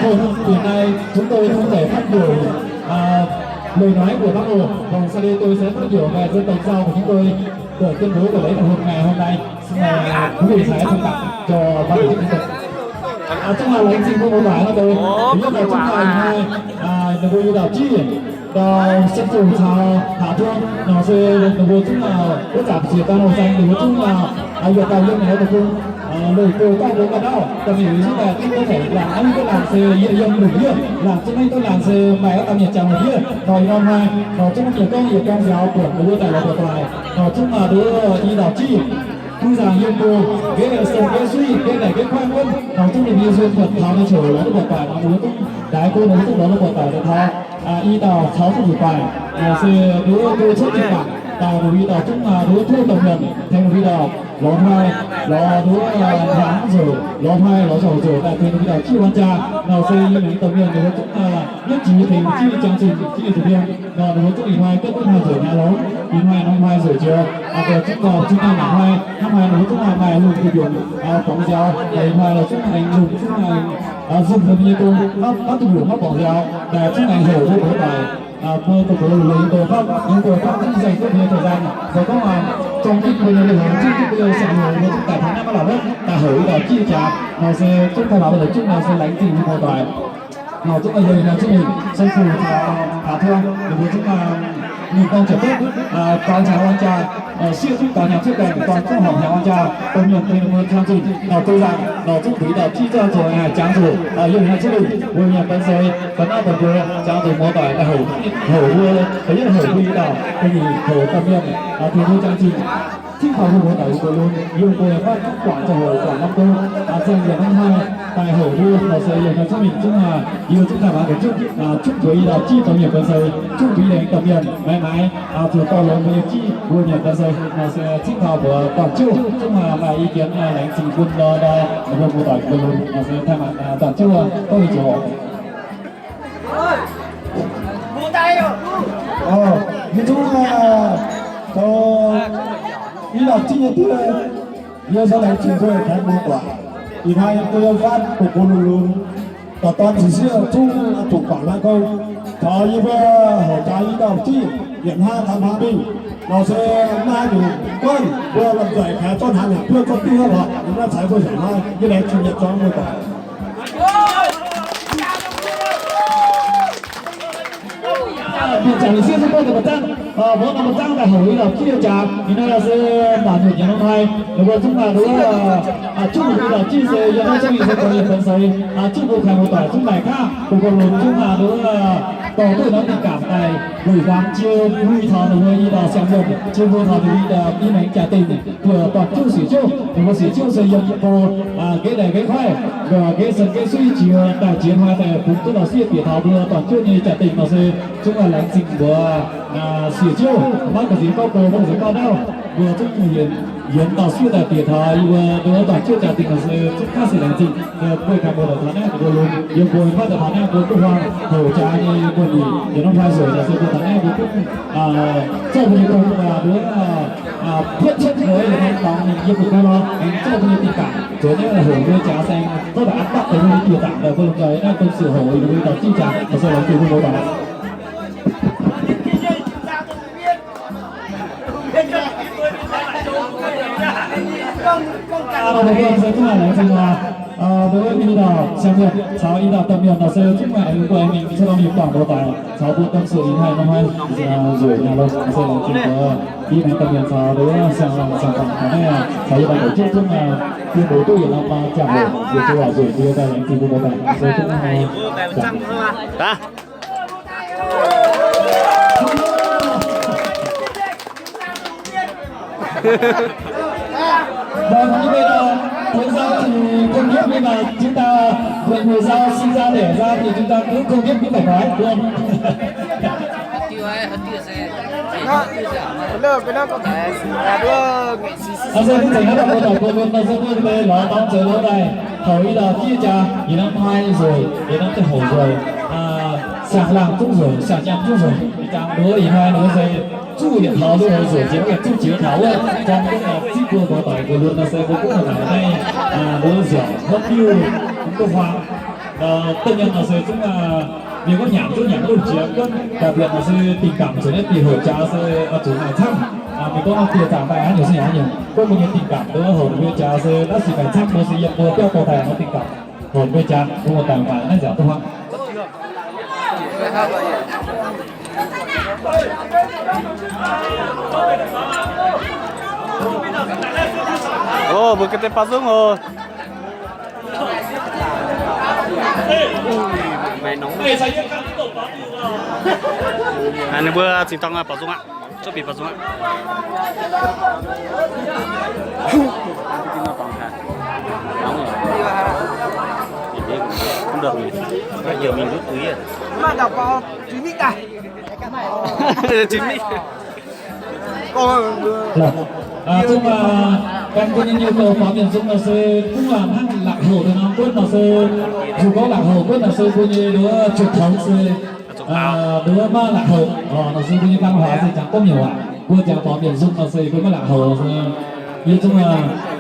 Ôi, từ nay chúng tôi không thể phát biểu, à, lời nói của Bác Hồ. Vòng sau đây tôi sẽ phát biểu về dân tộc Dao của chúng tôi, của tuyên bố của lễ hội ngày hôm nay. Xin mời, à, quý vị hãy thông cảm cho ban tổ chức chúng tôi. À, chúng ta lãnh xin mô tả nó tôi. Thứ nhất là chúng ta hôm nay, à, là vui đảo chi. Ndau sanh fungc caux haac tuong nor se ninh mbuo zungv wuov zanc ziex dauh nor se ninh mbuo zungv yaac daaih yiem ninh mbuo deic-bung, longc go dauh mbuo ganh dauh, da'nyeic zungv daaih zungv có thể làm ăn, có làm se yie yiem lungh ndiev, làm zungv maiv có làm se maaih dauh mienh jangx lungh ndiev nor, ih norm hnoi nor zungv mienh gorngv yietc gorngv nziaaux buonc ninh mbuo daaih lorz buatc daaih nor zungv nduov i dauh jiex. Tuy rằng yiem go, geh sông geh suiv, geh naaic geh kuaaiv wuov, nor zungv ninh mbuo yiem buatc taux nor ziouc lorz duqv buatc daaih, nor mbuo zungv ndaix go nor zungv lorz duqv buatc daaih deix taux i dauh caux duqv nzuqc baac, nor se nduov go cuotv jiex baac daaih ninh mbuo i dauh zungv nduov tov domh mienh tengx ninh mbuo i dauh lorz hnoi, lorz nduov hnaangx nzouc, lorz hnoi lorz nzouc nzouc daaih tengx ninh mbuo i dauh jiex wuov jaa, nor se yiem naaic domh mienh ninh mbuo zungv yietv jiex tengx jiex jangx zuqc jiex zuqc mienh. Nor ninh mbuo zungv ih hnoi duqv hnoi nzueic nyei longx, ih hnoi norm hnoi nzueic jiex, zungv nor zungv nor mangc hnoi, hnangv hnoi ninh mbuo zungv maaih lungh duih mbiungc borngz nziaaux, ih hnoi nor zungv aengx lungh zungv aengx nzunc ninh mbuo nyei gong, maiv duih mbiungc maiv borngz nziaaux, daaih zungv aengx houc mbuo mbuox daic, mbuo dongh mbuo lungh ndongc fapv, yiem ndongc fapv zungv nzengc duqv mbuo nyei thời gian, zoux gorngv zorng jienv mbuo nyei lui-houx, zungv jienv mbuo nyei siang-houx, mbuo zungv daaih taux naaiv maiv la'wuov, daaih houc i dauh jiex jaax, nor se zungv taux la'wuov deix zungv nor se laengz zingh mbuo mbuox daic. Nor zungv yiem naaiv zungv mingh, sanh fungc caux haac tuong, ninh mbuo zungv mingh dorng ziepc duqv, faaux hnyangx wuov jaa, sieqv zungv faaux hnyangx cuotv gaengh, dorn zungv horpc hnyangx wuov jaa, domh mienh tengx ninh mbuo jangx zuqc, nor duqv nzangc, nor zungv buix dauh jiex zungv zoux haih jangx zuqc, yiem naaiv zungv mingh, mbuo mienh benx seix, benx auv benx nqox, jangx zuqc muoz-doic daaih houc, houc mbuo, da'yietv houc mbuo i dauh, da'nyeic houc domh mienh, tengx mbuo jangx zuqc. Cingv taux mbuo muoz-doic yiem mbuo lunx, yiem mbuo maiv duqv guangc zoux houc guangc norm gong, ziangh yietc hnoi daaih houc mbuo, nor se yiem naaiv zungv mingh zungv, yie zungv daaih maaiz deix zungv, zungv bueix i dauh jiex domh mienh benx seix, zungv buix laengz domh mienh maaiz maaiz, zuqc dorh longx mbuo nyei jiex mbuo mienh benx seix, nor se cingv taux mbuox dorn-juoqv zungv maaih i jiex laengz zingh bun nor, mbuo muoz-doic mbuo lunx, nor se daaih maaiz dorn-juoqv gorngv nyei joux. Mv zungv zoux i dauh jiex nyei dieh, yie se laengz zingh mbuo tengx mbuo guangc. Ih hnoi yiem mbuo yiem fatv dongh mbuo lunx lunx, dorh dorn siec sieqv zungv zuqc guangc naaiv gong. Taux yie mbuo houc jaax i dauh jiex yietc hnangv taux hnangv mingh, nor se maaih nyungc guanh mbuo lomh nzoih kaaix zorqv hnaangx yaac buov gorngv diuv lorqc, yiem naaiv caux mbuo heuc hnoi yie laengz zingh yietc zuangx mbuo guangc. Mienh ziangh lingc sieqv zungv gorngv deix mba'zangv, mbuo norm mba'zangv daaih houc i dauh jiex jaax. Ih hnoi se mbac nyutc nyanc norm hnoi, ninh mbuo zungv maaih nduov, zuqc i dauh jiex se yiem naaiv zungv mingh se dongh mienh benx seix, zuqc mbuo kaaix muoz-doic zungv daaih gaav, bun mbuo lunx zungv maaih nduov, dorh duqv norm tình cảm daaih luic hmuangx jiex mbuo taux ninh mbuo i dauh siang-yuonh, jiex mbuo taux ninh mbuo i dauh i maengx jaa-dingh, buoz-doic juqv siec juqv, ninh mbuo siec juqv se yiem go, geh daaih geh kuaaiv, geh sen geh suiv jiex daaih jiex hnoi daaih bungx duqv dauh sieqv bieqc taux mbuo doic juqv nyei jaa-dingh nor se zungv laengz zingh mbuox siec juqv, maiv ga'nziex gorngv go, maiv ga'nziex gorngv ndauv, mbuo zungv yienx dauh sieqv daaih bieqc taux yie mbuo nduov doic juqv jaa-dingh nor se zungv kaav sic laengz zingh. Bueix kaaix muoz-doic taux naaiv ninh mbuo lunx, yiem mbuo maiv daaih taux naaiv mbuo duqv huaang houc jaax nyei mbuo nyic, yietc norm hnoi nzueic nor se mbuo taux naaiv mbuo duqv zorqv mbuo nyei gong nduov pietv cietv mueiz yietc norm dorngx mingh yiem mbuo gong nor, aengx zorqv mbuo nyei tình cảm zoux naaiv houc mbuo jaax saeng zorqv daaih an dapv deix mbuo nyei dieh zaangc daaih mbuo lomh nzoih naaiv gong siec houc yie mbuo dauh jiex jaax, nor se laengz zingh mbuo muoz-doic. Mbuo se zungv laengz zingh, mbuo i dauh siang-mienh caux i dauh domh mienh nor se zungv aengx mbuo aengx mingh cuotv norm mienh guangc mbuo daaih caux mbuo domh sueih ih hnoi norm hnoi nzueic nyaah lorqc, nor se laengz zingh mbuo i maengx domh mienh caux nduov siang-laangc siang-bangc taux naaiv, caux yie dauh douc jienv zungv bun mbuo duqv yietc norm ziangh hoc, yietc zuqc waac nzueic ndie daaih laengz zingh mbuo muoz-doic, nor se zungv hnoi Vâng, như vậy là Tuấn Giáp thì không biết, nhưng mà chúng ta về người Dao sinh ra đẻ ra thì chúng ta cũng không biết cũng phải nói, đúng không? Ase, mv zeiz hnangv mbuo daaih mbuo mbuo mbuo mbuo lorz dorng zoux lorz daaih, houc i dauh jiex jaax, yietc norm hnoi nzueic, yietc norm ziangh hoc nzueic, siang-laangc zungv nzueic, siang-nyaanh zungv nzueic, jangx nduov ih hnoi nduov se zuqv yietc taux nduov nzueic jiex, zuqv jiex taux wuov, jangx duqv ziqv buo mbuo doic mbuo lunx nor se mbuo gunv naaic naaiv nduov nziaauc hopv diuv, mv duqv huaang. Dongh mienh nor se zungv, mienh gorngv nyanc zungv nyanc lungh jiex gunv, da'bieqc nor se tình cảm zuqc naaiv dieh hoc jaax se oix zuqc maaih camv. Mienh gorngv dieh zaangc daaih haaix nyungc se haaix nyungc, gorngv mbuo nyei tình cảm nduov hoc mbuo jaax se naaiv sic maaih camv, mbuo se yiem mbuo biauv dorh daaih nor tình cảm hoc mbuo jaax, mbuo muoz-doic maaih naaiv nziaauc duqv hnangv. Ov, mbuo ga'deix baaux nzung oc. Ninh mbuo zinh dorng baaux nzung aqv. Cuotv bieqc baaux nzung aqv. Zungv gan mbuo nyei nhu cầu faaux mienh nzung nor se, mv baac hnangv la'houc deix norm gunv nor se, zuqc gorngv la'houc gunv nor se mbuo nyei nduov truyền thống se, nduov maiv la'houc nor se mbuo nyei văn hóa se jangx gorngv nyungc aqv. Mbuo jangx faaux mienh nzung nor se mbuo maiv la'houc nor se, yie zungv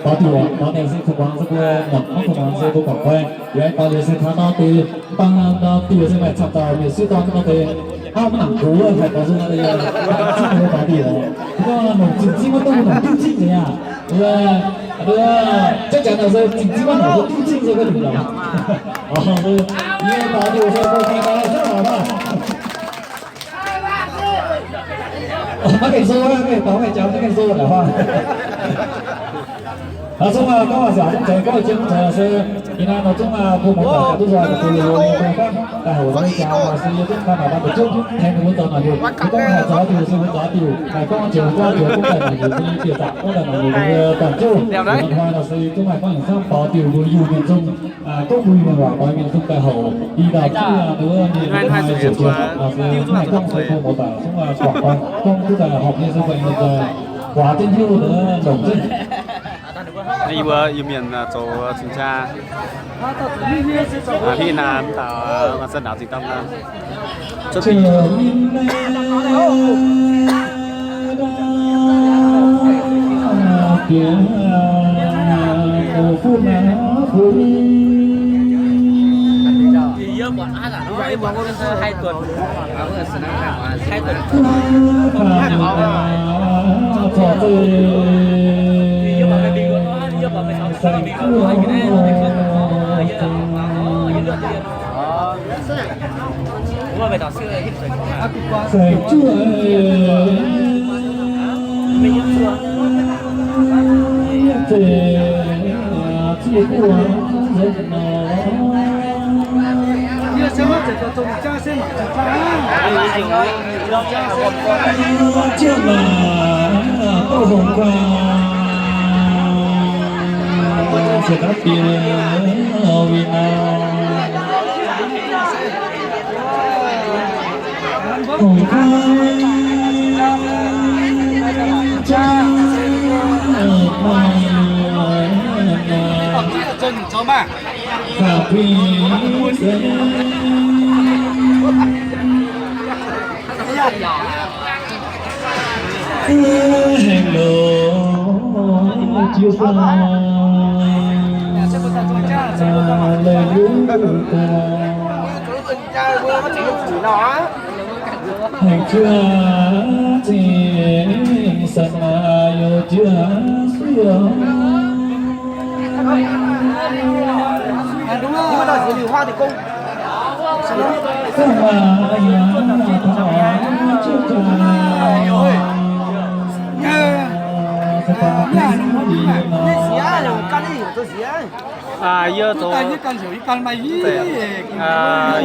faaux diuc faaux deix se kuv muangx se mbuo muangx, mv kuv muangx se mbuo buatc guai. Yie faaux liuz se taux nor deix, mv baac nor diuc se maaih camv dauh mienh sieqv dorn nor deix, hnangv maiv nangc gox haih faaux nzung nor, faaux diuc, gorngv longc zingh zingv maiv duqv, longc diuv zingh nyei aqv. Chắc chắn nor se zingh zingv maiv nongc diuv zingh se maiv nongc longc. Yie faaux diuc se mbuo faix daaih hnangv naaic maah. Maiv gaengh sou, maiv gaengh taux, maiv gaengh jangx, maiv gaengh sou naaic huaav. Aa, zungv gorngv siangx zungv ceix gorngv jienv ceix se, ih naaiv nor zungv bun muoz-doic duqv nzoih daaih houc nyei dongh gorngv daaih houc nyei jaax se yie zungv kaaix maac daaih mbu'zungv tengx ninh mbuo zoux naaic liuz, mbuo gorngv haih zoux diuc se mbuo zoux diuc, haih gorngv joux gorngv joux, gorngv daaih naaic liuz mbuo nyei bieqc zaangc, gorngv daaih naaic liuz mbuo buatc jouh, hnoi nor se zungv haih gorngv yietc zungv faaux diuc mbuo Iu-Mienh nzung, gorngv mbuo Iu-Mienh waac doix mienh zungv daaih houc, ih dauh zungv mbuo mienh mbuo maaih zuqc jiex se mv haih gorngv se bun muoz-doic zungv guangc gorngv, gorngv duqv daaih horpc nyei se bun mienh nzoih guaax jienv hiuv nor longc jienv. Yie mbuo Iu-Mienh zoux cing-jaa, hitv naaiv mv dauh maaih ziex ndaauv zinh dangh naaiv. Haiz cuotv cing-sanh youz jienv suoh. Yie zoux,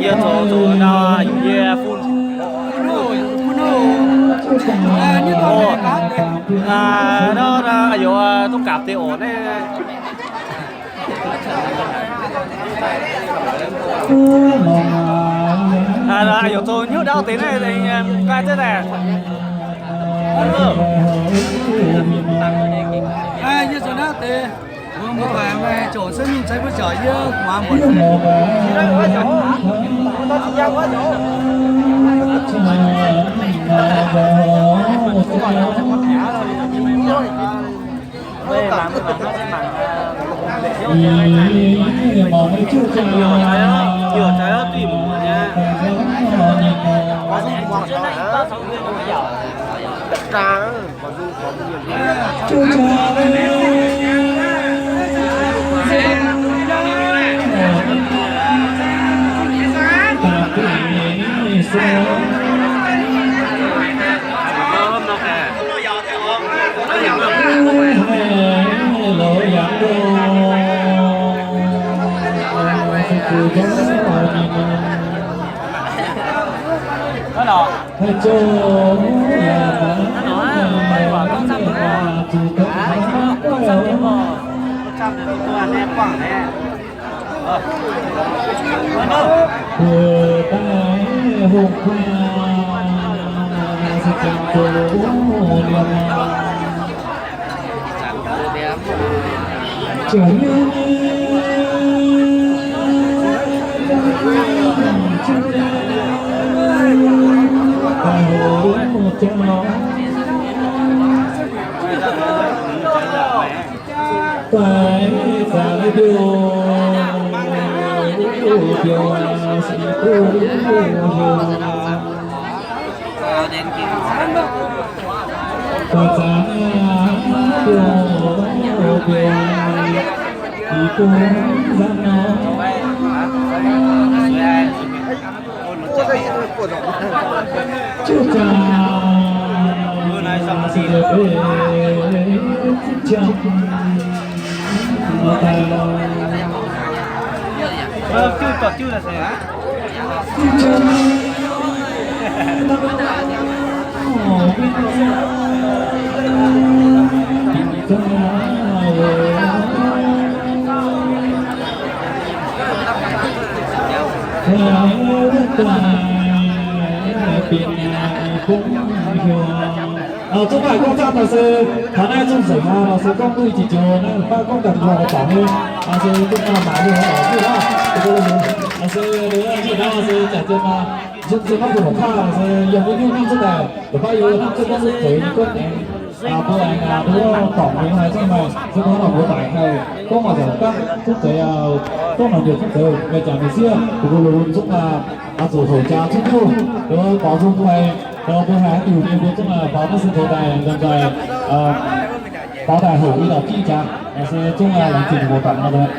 yie zoux zoux ndau yie fun. Nor, nor, youz duqv gapv deix oc naaiv. Youz zoux hnyouv ndau deix naaiv, nqaai zengv daaih. Yie zoux ndau deix. Mbuo muoz-doic meih zoux sanh mingh cai mbuo ziouc yie muangx mbuox. Zungv maaih gorngv zaangv daaih se taux naaiv zungv nzengc aqv. Lorqc se gorngv duqv jiex joux naaiv baav gorngv daaih lorqc daaih nyei, se duqv maaih maaih nyei lorqc duqv aqv. Se nzunc naaiv se jaax jienv maa, nzunc se maiv buatc lorqc kaav, se yiem wuov nyungc hnamv cuotv daaih, lorqc baav yie hnamv cuotv gorngv zungv zoux nyei gorngv aengx, mbuo aengx mbuo dorngc mingh haaix zungv maaih, se mbuo lorqc mbuo daic haih gorngv maaih nzengc daaih zungv zoux, gorngv lorqc njiec zungv zoux, meih jangx mingh sieqv, mbuo lunx zungv aac, zuqc houc jaax zungv nyungc, mbuo borx nzung mbuo, mbuo haih diuc nyei mbuo zungv faaux naaiv se zoux daaih nzunc nzaic, faaux daaih houc i dauh jiv jaax, se zungv laengz zingh mbuo daic nor.